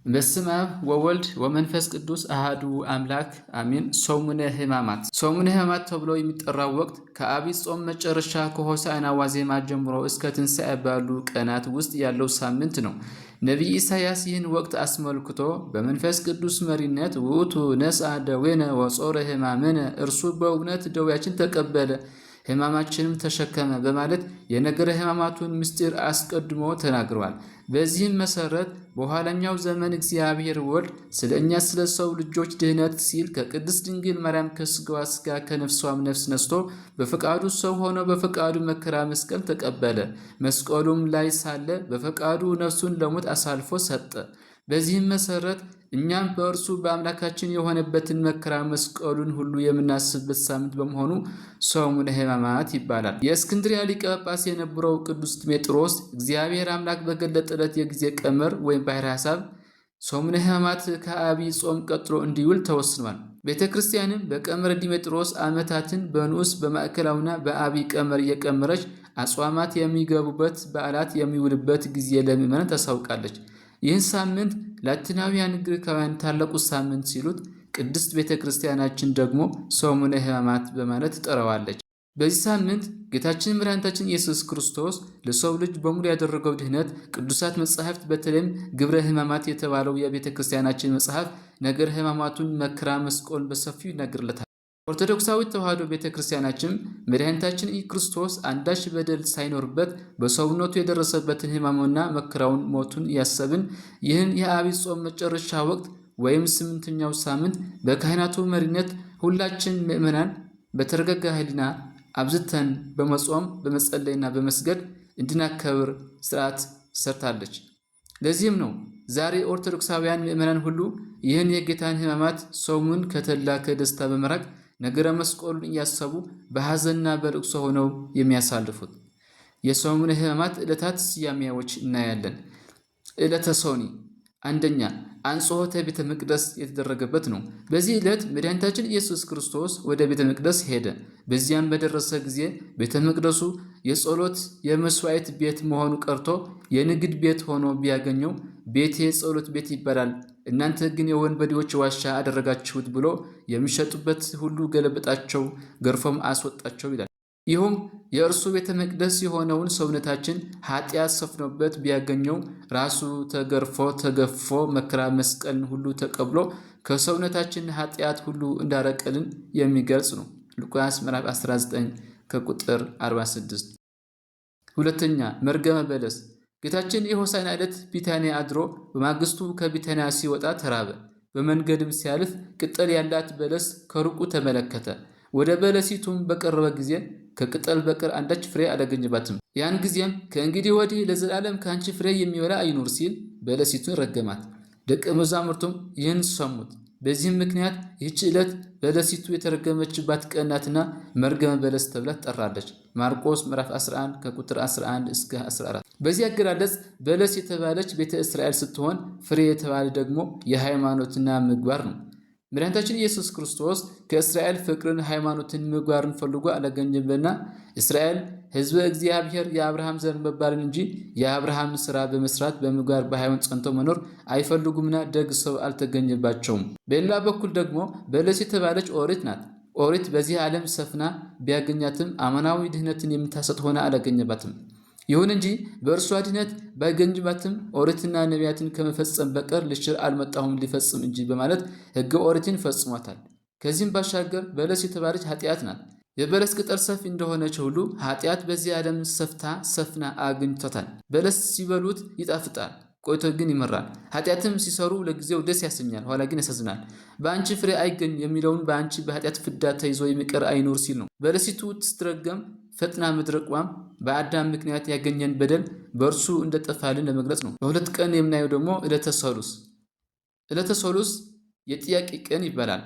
በስመ አብ ወወልድ ወመንፈስ ቅዱስ አሃዱ አምላክ አሜን። ሰሙነ ሕማማት። ሰሙነ ሕማማት ተብሎ የሚጠራው ወቅት ከዐቢይ ጾም መጨረሻ ከሆሳዕና ዋዜማ ጀምሮ እስከ ትንሣኤ ባሉ ቀናት ውስጥ ያለው ሳምንት ነው። ነቢይ ኢሳያስ ይህን ወቅት አስመልክቶ በመንፈስ ቅዱስ መሪነት "ውእቱ ነሥአ ደዌነ ወጾረ ሕማምነ፣ እርሱ በእውነት ደዌያችን ተቀበለ፣ ሕማማችንም ተሸከመ" በማለት የነገረ ሕማማቱን ምስጢር አስቀድሞ ተናግረዋል። በዚህም መሰረት በኋለኛው ዘመን እግዚአብሔር ወልድ ስለ እኛ ስለ ሰው ልጆች ድኅነት ሲል ከቅድስት ድንግል ማርያም ከሥጋዋ ሥጋ ከነፍሷም ነፍስ ነስቶ በፈቃዱ ሰው ሆኖ በፈቃዱ መከራ መስቀል ተቀበለ። መስቀሉም ላይ ሳለ በፈቃዱ ነፍሱን ለሞት አሳልፎ ሰጠ። በዚህም መሰረት እኛም በእርሱ በአምላካችን የሆነበትን መከራ መስቀሉን ሁሉ የምናስብበት ሳምንት በመሆኑ ሰሙነ ሕማማት ይባላል። የእስክንድርያ ሊቀ ጳጳስ የነበረው ቅዱስ ዲሜጥሮስ እግዚአብሔር አምላክ በገለጠለት የጊዜ ቀመር ወይም ባሕረ ሐሳብ ሰሙነ ሕማማት ከዐቢይ ጾም ቀጥሎ እንዲውል ተወስኗል። ቤተ ክርስቲያንም በቀመረ ዲሜጥሮስ ዓመታትን በንዑስ፣ በማዕከላዊና በዐቢይ ቀመር እየቀመረች አጽዋማት የሚገቡበት፣ በዓላት የሚውልበት ጊዜ ለምዕመናን ታሳውቃለች። ይህን ሳምንት ላቲናውያን፣ ግሪካውያን ታላቁ ሳምንት ሲሉት፣ ቅድስት ቤተ ክርስቲያናችን ደግሞ ሰሙነ ሕማማት በማለት ትጠራዋለች። በዚህ ሳምንት ጌታችን መድኃኒታችን ኢየሱስ ክርስቶስ ለሰው ልጅ በሙሉ ያደረገው ድኅነት ቅዱሳት መጻሕፍት በተለይም ግብረ ሕማማት የተባለው የቤተ ክርስቲያናችን መጽሐፍ ነገረ ሕማማቱን፣ መከራ መስቀሉን በሰፊው ይናገርለታል። ኦርቶዶክሳዊት ተዋሕዶ ቤተ ክርስቲያናችን መድኃኒታችን ክርስቶስ አንዳች በደል ሳይኖርበት በሰውነቱ የደረሰበትን ሕማሙና መከራውን፣ ሞቱን እያሰብን ይህን የዐቢይ ጾም መጨረሻ ወቅት ወይም ስምንተኛው ሳምንት በካህናቱ መሪነት ሁላችን ምእመናን በተረጋጋ ሕሊና አብዝተን በመጾም፣ በመጸለይና በመስገድ እንድናከብር ስርዓት ሰርታለች። ለዚህም ነው ዛሬ ኦርቶዶክሳውያን ምእመናን ሁሉ ይህን የጌታን ሕማማት ሰሙን ከተድላ ከደስታ በመራቅ ነገረ መስቀሉን እያሰቡ በሐዘንና በልቅሶ ሆነው የሚያሳልፉት። የሰሙነ ሕማማት ዕለታት ስያሜዎች እናያለን። ዕለተ ሶኒ፣ አንደኛ አንጽሖተ ቤተ መቅደስ የተደረገበት ነው። በዚህ ዕለት መድኃኒታችን ኢየሱስ ክርስቶስ ወደ ቤተ መቅደስ ሄደ። በዚያም በደረሰ ጊዜ ቤተ መቅደሱ የጸሎት የመስዋዕት ቤት መሆኑ ቀርቶ የንግድ ቤት ሆኖ ቢያገኘው "ቤቴ የጸሎት ቤት ይባላል፣ እናንተ ግን የወንበዴዎች ዋሻ አደረጋችሁት" ብሎ የሚሸጡበት ሁሉ ገለበጣቸው፣ ገርፎም አስወጣቸው ይላል። ይህም የእርሱ ቤተ መቅደስ የሆነውን ሰውነታችን ኃጢአት ሰፍኖበት ቢያገኘው ራሱ ተገርፎ ተገፎ መከራ መስቀልን ሁሉ ተቀብሎ ከሰውነታችን ኃጢአት ሁሉ እንዳረቀልን የሚገልጽ ነው። ሉቃስ ምዕራፍ 19 ከቁጥር 46። ሁለተኛ መርገመ በለስ። ጌታችን የሆሳዕና ዕለት ቢታንያ አድሮ በማግስቱ ከቢታንያ ሲወጣ ተራበ። በመንገድም ሲያልፍ ቅጠል ያላት በለስ ከሩቁ ተመለከተ። ወደ በለሲቱም በቀረበ ጊዜ ከቅጠል በቀር አንዳች ፍሬ አላገኘባትም። ያን ጊዜም "ከእንግዲህ ወዲህ ለዘላለም ከአንቺ ፍሬ የሚበላ አይኑር" ሲል በለሲቱን ረገማት። ደቀ መዛሙርቱም ይህን ሰሙት። በዚህም ምክንያት ይህች ዕለት በለሲቱ የተረገመችባት ቀን ናትና መርገመ በለስ ተብላ ትጠራለች። ማርቆስ ምዕራፍ 11 ከቁጥር 11 እስከ 14። በዚህ አገላለጽ በለስ የተባለች ቤተ እስራኤል ስትሆን ፍሬ የተባለ ደግሞ የሃይማኖትና ምግባር ነው። መድኃኒታችን ኢየሱስ ክርስቶስ ከእስራኤል ፍቅርን፣ ሃይማኖትን፣ ምግባርን ፈልጎ አላገኘምና እስራኤል ሕዝበ እግዚአብሔር የአብርሃም ዘር መባልን እንጂ የአብርሃም ስራ በመስራት፣ በምግባር፣ በሃይማኖት ጸንቶ መኖር አይፈልጉምና ደግ ሰው አልተገኘባቸውም። በሌላ በኩል ደግሞ በለስ የተባለች ኦሪት ናት። ኦሪት በዚህ ዓለም ሰፍና ቢያገኛትም አማናዊ ድህነትን የምታሰጥ ሆና አላገኘባትም። ይሁን እንጂ በእርሷ ድነት ባይገኝባትም "ኦሪትና ነቢያትን ከመፈጸም በቀር ልሽር አልመጣሁም ሊፈጽም እንጂ" በማለት ሕገ ኦሪትን ፈጽሟታል። ከዚህም ባሻገር በለስ የተባለች ኃጢአት ናት። የበለስ ቅጠል ሰፊ እንደሆነች ሁሉ ኃጢአት በዚህ ዓለም ሰፍታ ሰፍና አግኝቷታል። በለስ ሲበሉት ይጣፍጣል፣ ቆይቶ ግን ይመራል። ኃጢአትም ሲሰሩ ለጊዜው ደስ ያሰኛል፣ ኋላ ግን ያሳዝናል። "በአንቺ ፍሬ አይገኝ" የሚለውን በአንቺ በኃጢአት ፍዳ ተይዞ የሚቀር አይኖር ሲል ነው። በለሲቱ ስትረገም ፈጥና መድረቋም በአዳም ምክንያት ያገኘን በደል በእርሱ እንደጠፋልን ለመግለጽ ነው። በሁለት ቀን የምናየው ደግሞ ዕለተ ሰሉስ። ዕለተ ሰሉስ የጥያቄ ቀን ይባላል።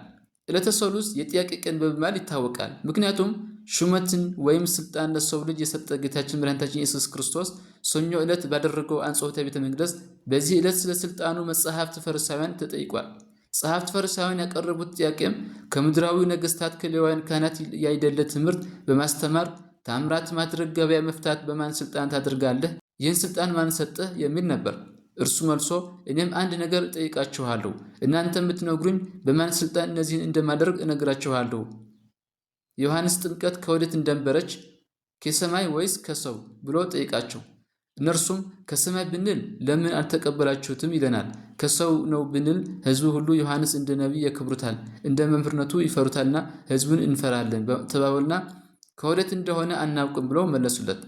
ዕለተ ሰሉስ የጥያቄ ቀን በመባል ይታወቃል። ምክንያቱም ሹመትን ወይም ስልጣን ለሰው ልጅ የሰጠ ጌታችን መድኃኒታችን ኢየሱስ ክርስቶስ ሰኞ ዕለት ባደረገው አንጽሖተ ቤተ መቅደስ በዚህ ዕለት ስለ ስልጣኑ መጽሐፍት ፈሪሳውያን ተጠይቋል። ጸሐፍት ፈሪሳውያን ያቀረቡት ጥያቄም "ከምድራዊ ነገሥታት ከሌዋውያን ካህናት ያይደለ ትምህርት በማስተማር፣ ታምራት ማድረግ፣ ገበያ መፍታት በማን ስልጣን ታደርጋለህ? ይህን ስልጣን ማን ሰጠህ?" የሚል ነበር። እርሱ መልሶ እኔም አንድ ነገር እጠይቃችኋለሁ፣ እናንተም ብትነግሩኝ በማን ሥልጣን እነዚህን እንደማደርግ እነግራችኋለሁ። የዮሐንስ ጥምቀት ከወዴት እንደነበረች ከሰማይ ወይስ ከሰው ብሎ ጠይቃቸው። እነርሱም ከሰማይ ብንል ለምን አልተቀበላችሁትም ይለናል። ከሰው ነው ብንል ሕዝቡ ሁሉ ዮሐንስ እንደ ነቢይ ያከብሩታል፣ እንደ መምህርነቱ ይፈሩታልና ሕዝቡን እንፈራለን ተባባሉና ከወዴት እንደሆነ አናውቅም ብለው መለሱለት።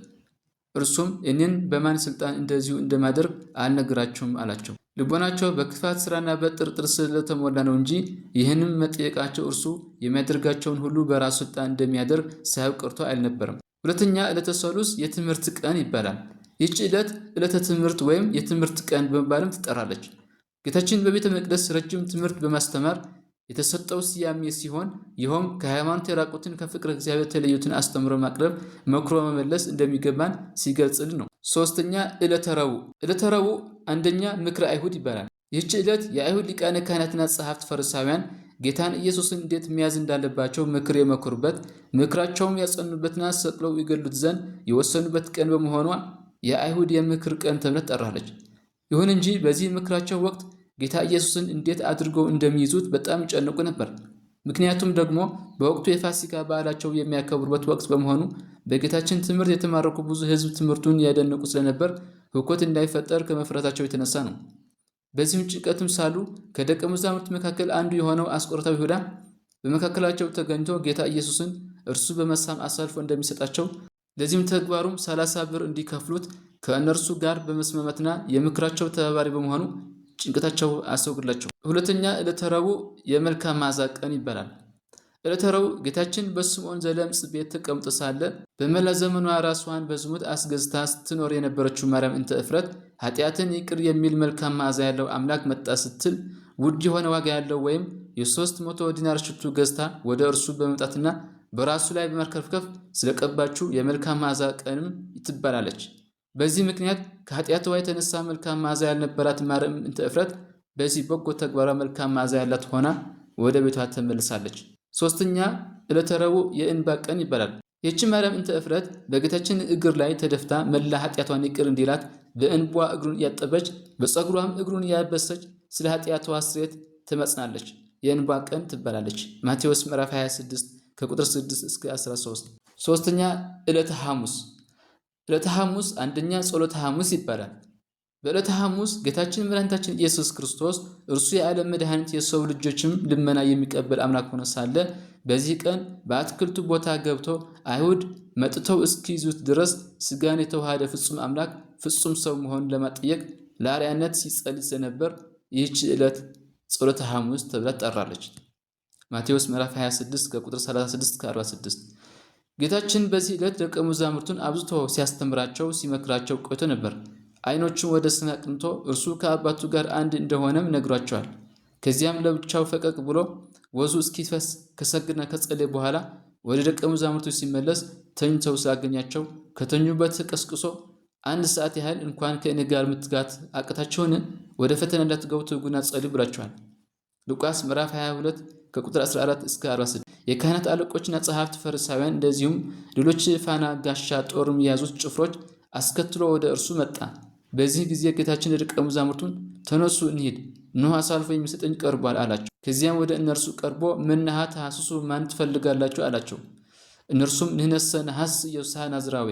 እርሱም እኔን በማን ሥልጣን እንደዚሁ እንደማደርግ አልነግራችሁም አላቸው። ልቦናቸው በክፋት ሥራና በጥርጥር ስለተሞላ ነው እንጂ ይህንም መጠየቃቸው እርሱ የሚያደርጋቸውን ሁሉ በራሱ ሥልጣን እንደሚያደርግ ሳያውቅ ቀርቶ አልነበረም። ሁለተኛ ዕለተ ሰሉስ የትምህርት ቀን ይባላል። ይህች ዕለት ዕለተ ትምህርት ወይም የትምህርት ቀን በመባልም ትጠራለች። ጌታችን በቤተ መቅደስ ረጅም ትምህርት በማስተማር የተሰጠው ስያሜ ሲሆን ይኸውም ከሃይማኖት የራቁትን ከፍቅር እግዚአብሔር የተለዩትን አስተምሮ ማቅረብ፣ መክሮ መመለስ እንደሚገባን ሲገልጽልን ነው። ሶስተኛ ዕለተ ረቡዕ። ዕለተ ረቡዕ አንደኛ ምክረ አይሁድ ይባላል። ይህች ዕለት የአይሁድ ሊቃነ ካህናትና ጸሐፍት ፈሪሳውያን ጌታን ኢየሱስን እንዴት መያዝ እንዳለባቸው ምክር የመከሩበት፣ ምክራቸውም ያጸኑበትና ሰቅለው ይገሉት ዘንድ የወሰኑበት ቀን በመሆኗ የአይሁድ የምክር ቀን ተብላ ትጠራለች። ይሁን እንጂ በዚህ ምክራቸው ወቅት ጌታ ኢየሱስን እንዴት አድርገው እንደሚይዙት በጣም ይጨነቁ ነበር። ምክንያቱም ደግሞ በወቅቱ የፋሲካ በዓላቸው የሚያከብሩበት ወቅት በመሆኑ በጌታችን ትምህርት የተማረኩ ብዙ ሕዝብ ትምህርቱን ያደንቁ ስለነበር ሁከት እንዳይፈጠር ከመፍራታቸው የተነሳ ነው። በዚህም ጭንቀትም ሳሉ ከደቀ መዛሙርት መካከል አንዱ የሆነው አስቆሮታዊ ይሁዳ በመካከላቸው ተገኝቶ ጌታ ኢየሱስን እርሱ በመሳም አሳልፎ እንደሚሰጣቸው ለዚህም ተግባሩም 30 ብር እንዲከፍሉት ከእነርሱ ጋር በመስማማትና የምክራቸው ተባባሪ በመሆኑ ጭንቀታቸው አስወግድላቸው። ሁለተኛ ዕለተ ረቡዕ የመልካም መዓዛ ቀን ይባላል። ዕለተ ረቡዕ ጌታችን በስምዖን ዘለምጽ ቤት ተቀምጦ ሳለ በመላ ዘመኗ ራስዋን በዝሙት አስገዝታ ስትኖር የነበረችው ማርያም እንተ እፍረት ኃጢአትን ይቅር የሚል መልካም መዓዛ ያለው አምላክ መጣ ስትል ውድ የሆነ ዋጋ ያለው ወይም የ300 ዲናር ሽቱ ገዝታ ወደ እርሱ በመምጣትና በራሱ ላይ በመርከፍከፍ ስለቀባችው የመልካም መዓዛ ቀንም ትባላለች። በዚህ ምክንያት ከኃጢአትዋ የተነሳ መልካም መዓዛ ያልነበራት ማርያም እንተ እፍረት በዚህ በጎ ተግባሯ መልካም መዓዛ ያላት ሆና ወደ ቤቷ ተመልሳለች። ሶስተኛ ዕለተ ረቡዕ የእንባ ቀን ይባላል። ይህች ማርያም እንተ እፍረት በጌታችን እግር ላይ ተደፍታ መላ ኃጢአቷን ይቅር እንዲላት በእንቧ እግሩን እያጠበች በፀጉሯም እግሩን እያበሰች ስለ ኃጢአቷ ስርየት ትመጽናለች። የእንባ ቀን ትባላለች። ማቴዎስ ምዕራፍ 26 ከቁጥር 6 እስከ 13። ሶስተኛ ዕለተ ሐሙስ። ዕለተ ሐሙስ አንደኛ ጸሎተ ሐሙስ ይባላል። በዕለተ ሐሙስ ጌታችን መድኃኒታችን ኢየሱስ ክርስቶስ እርሱ የዓለም መድኃኒት የሰው ልጆችም ልመና የሚቀበል አምላክ ሆኖ ሳለ በዚህ ቀን በአትክልቱ ቦታ ገብቶ አይሁድ መጥተው እስኪይዙት ድረስ ሥጋን የተዋሃደ ፍጹም አምላክ ፍጹም ሰው መሆኑን ለማጠየቅ ለአርአያነት ሲጸልይ ስለነበር ይህች ዕለት ጸሎተ ሐሙስ ተብላ ትጠራለች። ማቴዎስ ምዕራፍ 26 ከቁጥር 36 እስከ 46። ጌታችን በዚህ ዕለት ደቀ መዛሙርቱን አብዝቶ ሲያስተምራቸው ሲመክራቸው ቆይቶ ነበር። ዓይኖቹን ወደ ሰማይ አቅንቶ እርሱ ከአባቱ ጋር አንድ እንደሆነም ነግሯቸዋል። ከዚያም ለብቻው ፈቀቅ ብሎ ወዙ እስኪፈስ ከሰገደና ከጸለየ በኋላ ወደ ደቀ መዛሙርቱ ሲመለስ ተኝተው ስላገኛቸው ከተኙበት ቀስቅሶ አንድ ሰዓት ያህል እንኳን ከእኔ ጋር ምትጋት አቅታችሁን? ወደ ፈተና እንዳትገቡ ትጉና ጸልዩ ብሏቸዋል። ሉቃስ ምዕራፍ 22 ከቁጥር 14 እስከ 46። የካህናት አለቆችና ጸሐፍት ፈሪሳውያን፣ እንደዚሁም ሌሎች ፋና፣ ጋሻ፣ ጦርም የያዙት ጭፍሮች አስከትሎ ወደ እርሱ መጣ። በዚህ ጊዜ ጌታችን ደቀ መዛሙርቱን ተነሱ እንሂድ፣ እነሆ አሳልፎ የሚሰጠኝ ቀርቧል አላቸው። ከዚያም ወደ እነርሱ ቀርቦ ምንሃ ተሐስሱ ማን ትፈልጋላችሁ አላቸው። እነርሱም ንሕነሰ ነሐስስ ኢየሱስ ናዝራዊ፣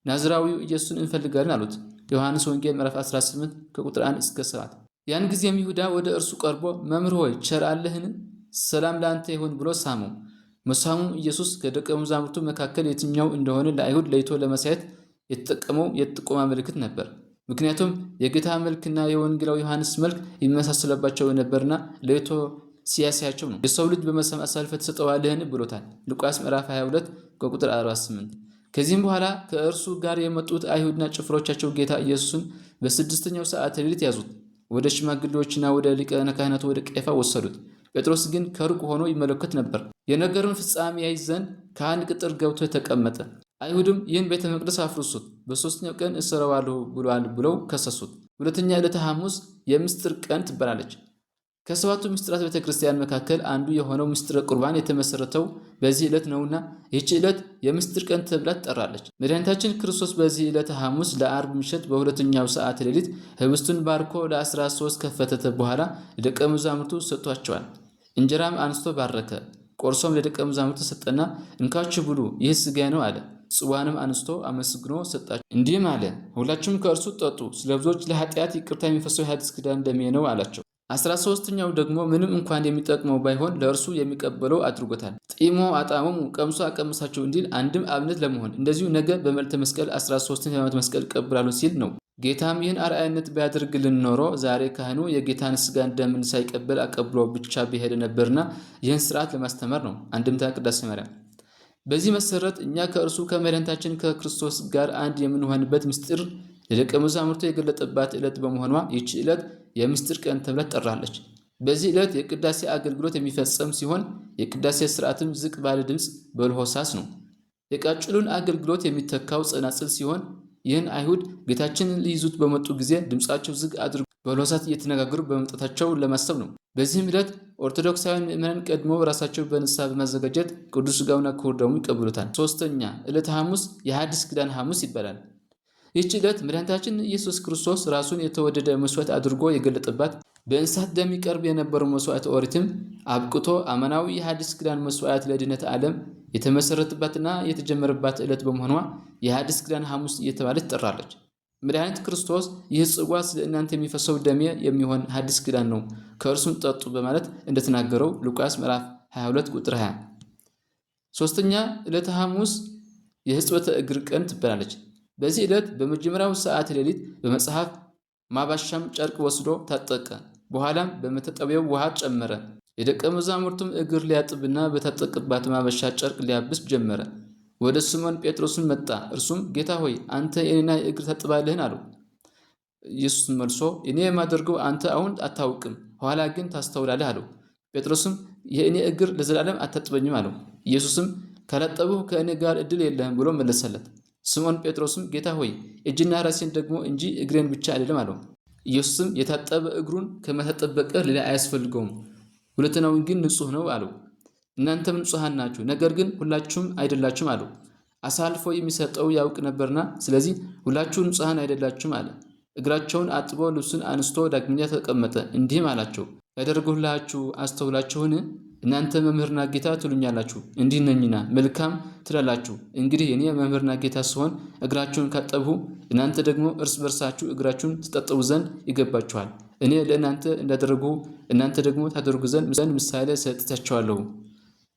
ናዝራዊው ኢየሱስን እንፈልጋለን አሉት። ዮሐንስ ወንጌል ምዕራፍ 18 ከቁጥር 1 እስከ 7። ያን ጊዜም ይሁዳ ወደ እርሱ ቀርቦ መምህር ሆይ ቸር አለህን? ሰላም ለአንተ ይሁን ብሎ ሳመው። መሳሙም ኢየሱስ ከደቀ መዛሙርቱ መካከል የትኛው እንደሆነ ለአይሁድ ለይቶ ለማሳየት የተጠቀመው የጥቆማ ምልክት ነበር። ምክንያቱም የጌታ መልክና የወንጌላዊ ዮሐንስ መልክ ይመሳሰለባቸው ነበርና ለይቶ ሲያሳያቸው ነው። የሰው ልጅ በመሳም አሳልፈህ ትሰጠዋለህን ብሎታል። ሉቃስ ምዕራፍ 22 ከቁጥር 48። ከዚህም በኋላ ከእርሱ ጋር የመጡት አይሁድና ጭፍሮቻቸው ጌታ ኢየሱስን በስድስተኛው ሰዓት ሌሊት ያዙት። ወደ ሽማግሌዎችና ወደ ሊቀ ካህናቱ ወደ ቀይፋ ወሰዱት። ጴጥሮስ ግን ከሩቅ ሆኖ ይመለከት ነበር። የነገሩን ፍጻሜ ያይ ዘንድ ከአንድ ቅጥር ገብቶ ተቀመጠ። አይሁድም ይህን ቤተ መቅደስ አፍርሱት፣ በሦስተኛው ቀን እሰረዋለሁ ብሏል ብለው ከሰሱት። ሁለተኛ ዕለተ ሐሙስ የምስጢር ቀን ትባላለች። ከሰባቱ ምስጢራት ቤተ ክርስቲያን መካከል አንዱ የሆነው ምስጢረ ቁርባን የተመሰረተው በዚህ ዕለት ነውና ይህች ዕለት የምስጢር ቀን ተብላ ትጠራለች። መድኃኒታችን ክርስቶስ በዚህ ዕለት ሐሙስ ለዓርብ ምሽት በሁለተኛው ሰዓት ሌሊት ህብስቱን ባርኮ ለ13 ከፈተተ በኋላ ለደቀ መዛሙርቱ ሰጥቷቸዋል። እንጀራም አንስቶ ባረከ፣ ቆርሶም ለደቀ መዛሙርቱ ሰጠና እንካችሁ ብሉ፣ ይህ ሥጋዬ ነው አለ። ጽዋንም አንስቶ አመስግኖ ሰጣቸው፣ እንዲህም አለ፦ ሁላችሁም ከእርሱ ጠጡ፣ ስለ ብዙዎች ለኃጢአት ይቅርታ የሚፈሰው የሐዲስ ኪዳን ደሜ ነው አላቸው። 13ኛው ደግሞ ምንም እንኳን የሚጠቅመው ባይሆን ለእርሱ የሚቀበለው አድርጎታል። ጢሞ አጣመሙ ቀምሶ አቀምሳቸው እንዲል አንድም አብነት ለመሆን እንደዚሁ ነገ በመልዕልተ መስቀል 13ን ሕማማተ መስቀል እቀበላለሁ ሲል ነው። ጌታም ይህን አርአያነት ቢያደርግልን ኖሮ ዛሬ ካህኑ የጌታን ስጋን ደምን ሳይቀበል አቀብሎ ብቻ በሄደ ነበርና ይህን ስርዓት ለማስተማር ነው። አንድምታ ቅዳሴ ማርያም። በዚህ መሰረት እኛ ከእርሱ ከመድኃኒታችን ከክርስቶስ ጋር አንድ የምንሆንበት ምስጢር ለደቀ መዛሙርቱ የገለጠባት ዕለት በመሆኗ ይህች ዕለት የምስጢር ቀን ተብላ ትጠራለች። በዚህ ዕለት የቅዳሴ አገልግሎት የሚፈጸም ሲሆን የቅዳሴ ስርዓትም ዝቅ ባለ ድምፅ በልሆሳስ ነው። የቃጭሉን አገልግሎት የሚተካው ጸናጽል ሲሆን ይህን አይሁድ ጌታችንን ሊይዙት በመጡ ጊዜ ድምፃቸው ዝግ አድርጎ በልሆሳስ እየተነጋገሩ በመምጣታቸው ለማሰብ ነው። በዚህም ዕለት ኦርቶዶክሳውያን ምዕመናን ቀድሞ ራሳቸው በንስሐ በማዘጋጀት ቅዱስ ሥጋውና ክቡር ደሙ ይቀበሉታል። ሶስተኛ ዕለተ ሐሙስ የሐዲስ ኪዳን ሐሙስ ይባላል። ይህች ዕለት መድኃኒታችን ኢየሱስ ክርስቶስ ራሱን የተወደደ መስዋዕት አድርጎ የገለጠባት በእንስሳት ደም ይቀርብ የነበረው መስዋዕት ኦሪትም አብቅቶ አማናዊ የሐዲስ ኪዳን መስዋዕት ለድነት ዓለም የተመሰረተባትና የተጀመረባት ዕለት በመሆኗ የሐዲስ ኪዳን ሐሙስ እየተባለች ትጠራለች። መድኃኒት ክርስቶስ ይህ ጽዋ ስለ እናንተ የሚፈሰው ደሜ የሚሆን ሐዲስ ኪዳን ነው፣ ከእርሱም ጠጡ በማለት እንደተናገረው ሉቃስ ምዕራፍ 22 ቁጥር 20። ሶስተኛ ዕለተ ሐሙስ የሕጽበተ እግር ቀን ትባላለች። በዚህ ዕለት በመጀመሪያው ሰዓት ሌሊት በመጽሐፍ ማባሻም ጨርቅ ወስዶ ታጠቀ። በኋላም በመታጠቢያው ውሃ ጨመረ። የደቀ መዛሙርቱም እግር ሊያጥብና በታጠቀባት ማበሻ ጨርቅ ሊያብስ ጀመረ። ወደ ስምዖን ጴጥሮስም መጣ። እርሱም ጌታ ሆይ አንተ የእኔን እግር ታጥባለህን? አለው። ኢየሱስ መልሶ እኔ የማደርገው አንተ አሁን አታውቅም፣ ኋላ ግን ታስተውላለህ አለው። ጴጥሮስም የእኔ እግር ለዘላለም አታጥበኝም አለው። ኢየሱስም ካላጠብሁ ከእኔ ጋር እድል የለህም ብሎ መለሰለት። ስምዖን ጴጥሮስም ጌታ ሆይ እጅና ራሴን ደግሞ እንጂ እግሬን ብቻ አይደለም አለው። ኢየሱስም የታጠበ እግሩን ከመታጠብ በቀር ሌላ አያስፈልገውም፣ ሁለተናውን ግን ንጹሕ ነው አለው። እናንተም ንጹሐን ናችሁ፣ ነገር ግን ሁላችሁም አይደላችሁም አለው። አሳልፎ የሚሰጠው ያውቅ ነበርና፣ ስለዚህ ሁላችሁ ንጹሐን አይደላችሁም አለ። እግራቸውን አጥቦ ልብሱን አንስቶ ዳግመኛ ተቀመጠ፣ እንዲህም አላቸው፦ ያደረግሁላችሁ አስተውላችሁን? እናንተ መምህርና ጌታ ትሉኛላችሁ፣ እንዲህ ነኝና መልካም ትላላችሁ። እንግዲህ እኔ መምህርና ጌታ ስሆን እግራችሁን ካጠብሁ እናንተ ደግሞ እርስ በርሳችሁ እግራችሁን ትታጠቡ ዘንድ ይገባችኋል። እኔ ለእናንተ እንዳደረግሁ እናንተ ደግሞ ታደርጉ ዘንድ ምሳሌ ሰጥቻችኋለሁ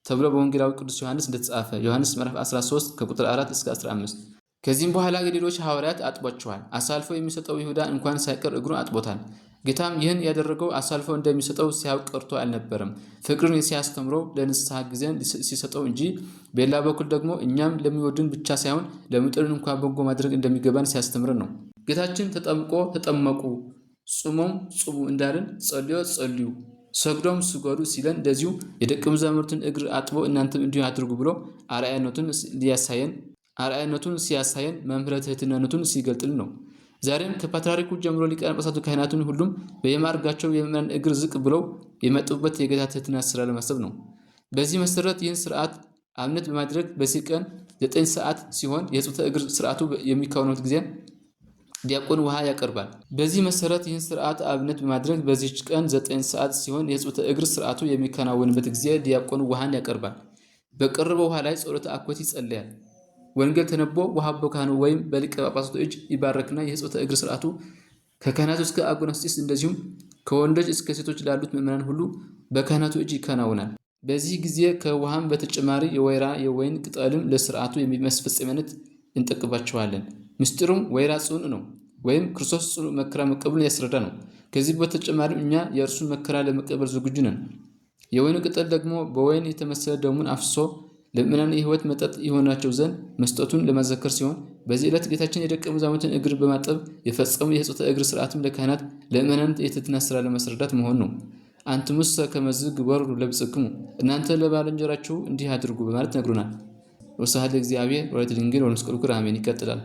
ተብሎ በወንጌላዊ ቅዱስ ዮሐንስ እንደተጻፈ ዮሐንስ ምዕራፍ 13 ከቁጥር 4 እስከ 15። ከዚህም በኋላ ሌሎች ሐዋርያት አጥቧቸዋል። አሳልፎ የሚሰጠው ይሁዳ እንኳን ሳይቀር እግሩን አጥቦታል። ጌታም ይህን ያደረገው አሳልፎ እንደሚሰጠው ሲያውቅ ቀርቶ አልነበረም፣ ፍቅርን ሲያስተምረው ለንስሐ ጊዜን ሲሰጠው እንጂ። በሌላ በኩል ደግሞ እኛም ለሚወዱን ብቻ ሳይሆን ለሚጠሉን እንኳ በጎ ማድረግ እንደሚገባን ሲያስተምረን ነው። ጌታችን ተጠምቆ ተጠመቁ፣ ጾሞም ጹሙ እንዳልን ጸልዮ ጸልዩ፣ ሰግዶም ስገዱ ሲለን እንደዚሁ የደቀ መዛሙርቱን እግር አጥቦ እናንተም እንዲሁ አድርጉ ብሎ አርአያነቱን ሲያሳየን መምህረ ትሕትናነቱን ሲገልጥልን ነው። ዛሬም ከፓትርያርኩ ጀምሮ ሊቃነ ጳጳሳቱ ካህናቱን ሁሉም በየማዕርጋቸው የምዕመናን እግር ዝቅ ብለው የመጡበት የጌታ ትሕትና ስራ ለማሰብ ነው። በዚህ መሰረት ይህን ስርዓት አብነት በማድረግ በዚህ ቀን 9 ሰዓት ሲሆን የሕጽበተ እግር ስርዓቱ የሚከናወንበት ጊዜ ዲያቆን ውሃ ያቀርባል። በዚህ መሰረት ይህን ስርዓት አብነት በማድረግ በዚህች ቀን 9 ሰዓት ሲሆን የሕጽበተ እግር ስርዓቱ የሚከናወንበት ጊዜ ዲያቆን ውሃን ያቀርባል። በቀረበው ውሃ ላይ ጸሎተ አኮት ይጸለያል። ወንጌል ተነቦ ውሃ በካህኑ ወይም በሊቀ ጳጳሳቱ እጅ ይባረክና የሕጽበተ እግር ስርዓቱ ከካህናቱ እስከ አጎናስጢስ እንደዚሁም ከወንዶች እስከ ሴቶች ላሉት ምዕመናን ሁሉ በካህናቱ እጅ ይከናወናል። በዚህ ጊዜ ከውሃም በተጨማሪ የወይራ የወይን ቅጠልም ለስርዓቱ ማስፈጸሚያነት እንጠቅባቸዋለን። ምስጢሩም ወይራ ጽኑዕ ነው ወይም ክርስቶስ ጽኑዕ መከራ መቀበሉን ያስረዳ ነው። ከዚህ በተጨማሪም እኛ የእርሱን መከራ ለመቀበል ዝግጁ ነን። የወይኑ ቅጠል ደግሞ በወይን የተመሰለ ደሙን አፍሶ ለምእመናን የሕይወት መጠጥ የሆናቸው ዘንድ መስጠቱን ለማዘከር ሲሆን በዚህ ዕለት ጌታችን የደቀ መዛሙርትን እግር በማጠብ የፈጸሙ የሕጽበተ እግር ስርዓትም ለካህናት ለምእመናን የትሕትና ስራ ለማስረዳት መሆን ነው። አንትሙሰ ከመዝ ግበሩ ለብጽክሙ፣ እናንተ ለባልንጀራችሁ እንዲህ አድርጉ በማለት ነግሮናል። ወስብሐት ለእግዚአብሔር ወለወላዲቱ ድንግል ወለመስቀሉ ክቡር አሜን። ይቀጥላል።